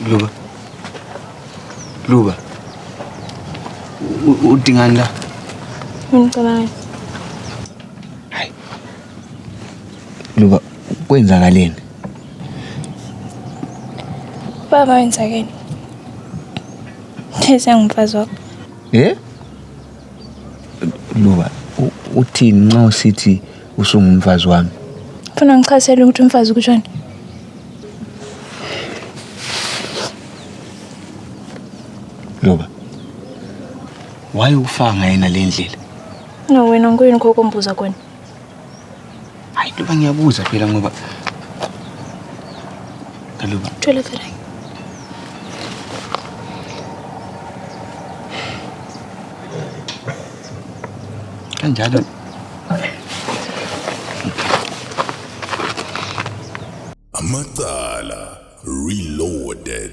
Luba. Udingani la? Ngicabanga. Hayi. Luba, kwenzakaleni? Baba wenzakeni. Sengumfazi wakho. Luba, uthini nxa usithi usungumfazi wami? Ufuna ngichazele ukuthi umfazi kutshani? Luba, why ufanga yena le ndlela? No, wena ngikuyini ngokumbuza khona? Hayi Luba, ngiyabuza phela ngoba Luba. Thola phela. Kanjalo. Amacala Reloaded.